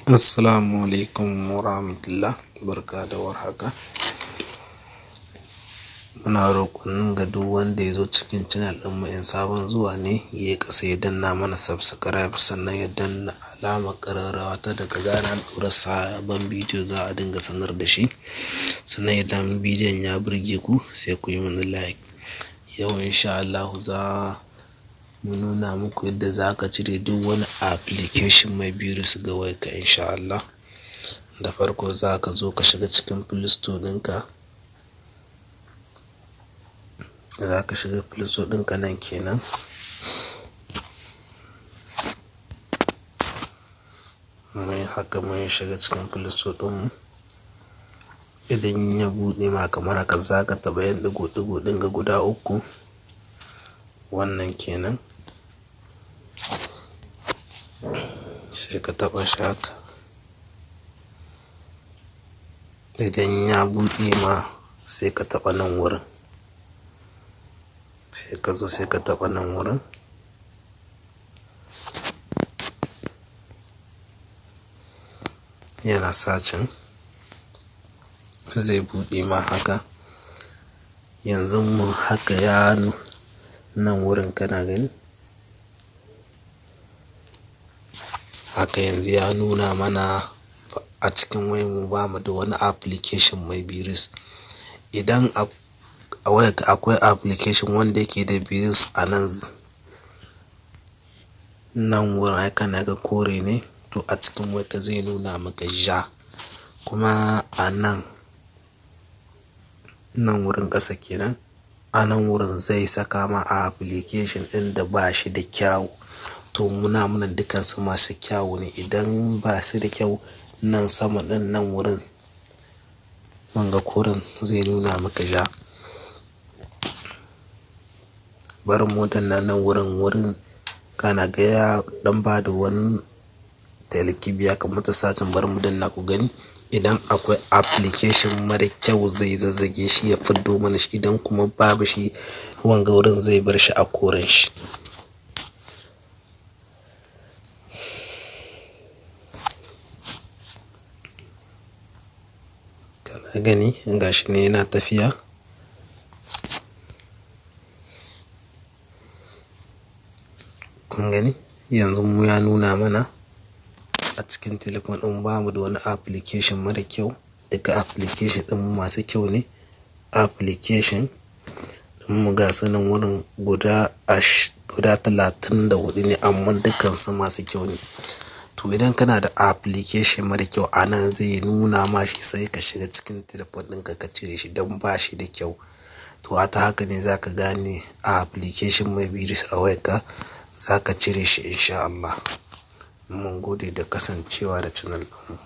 Assalamu alaikum warahmatullah, barka da warhaka. Muna roƙon ga duk wanda ya zo cikin channel ɗinmu in sabon zuwa ne, ya yi ƙasa ya danna mana subscribe, sannan ya danna alamar ƙararrawa ta daga zarar an ɗora sabon bidiyo za a dinga sanar da shi. Sannan idan bidiyon ya burge ku, sai ku yi mana like. Yau insha Allahu za mu nuna muku yadda za ka cire duk wani application mai virus ga wayarka, insha Allah. Da farko za ka zo ka shiga cikin Play Store ɗinka. Za ka shiga Play Store ɗinka nan kenan. Mun haka mun shiga cikin Play Store ɗinmu. Idan ya buɗe ma kamar haka, za ka taɓa yan ɗigo-ɗigo ɗin ga guda uku. Wannan kenan. Sai ka taɓa shi haka. Idan ya buɗe ma, sai ka taɓa nan wurin. Sai ka zo sai ka taɓa nan wurin. Yana searching. Zai buɗe ma haka. Yanzu mu haka ya nan wurin, kana gani? Haka yanzu ya nuna mana a cikin wayarmu ba mu da wani application mai virus. Idan a wayarka akwai application wanda yake da virus, a nan, nan wurin ai kana ga kore ne, to a cikin wayarka zai nuna maka ja. Kuma a nan, nan wurin ƙasa kenan, a nan wurin zai saka ma application ɗin da ba shi da kyau. To muna muna dukansu masu kyau ne. Idan ba su da kyau, nan sama ɗin nan wurin wanga koren zai nuna maka ja. Bari mu danna nan wurin, wurin kana ga ya ɗan ba da wani kibiya kamar ta searching. Bari mu danna ku gani. Idan akwai application mara kyau, zai zazzage shi ya fiddo mana shi. Idan kuma babu shi, wanga wurin zai bar shi a koren shi. Kana gani, gashi ne yana tafiya. Kun gani? Yanzu mu ya nuna mana a cikin telefon ɗin bamu da wani application mara kyau. Duka application ɗin masu kyau ne. Application ɗin mu ga su nan wurin guda 34 ne, amma dukansu masu kyau ne. To idan kana da application mara kyau, a nan zai nuna ma shi, sai ka shiga cikin telefon ɗinka ka cire shi don ba shi da kyau. To a ta haka ne za ka gane application mai virus a wayarka, za ka cire shi insha Allah. Mun gode da kasancewa da channel ɗinmu.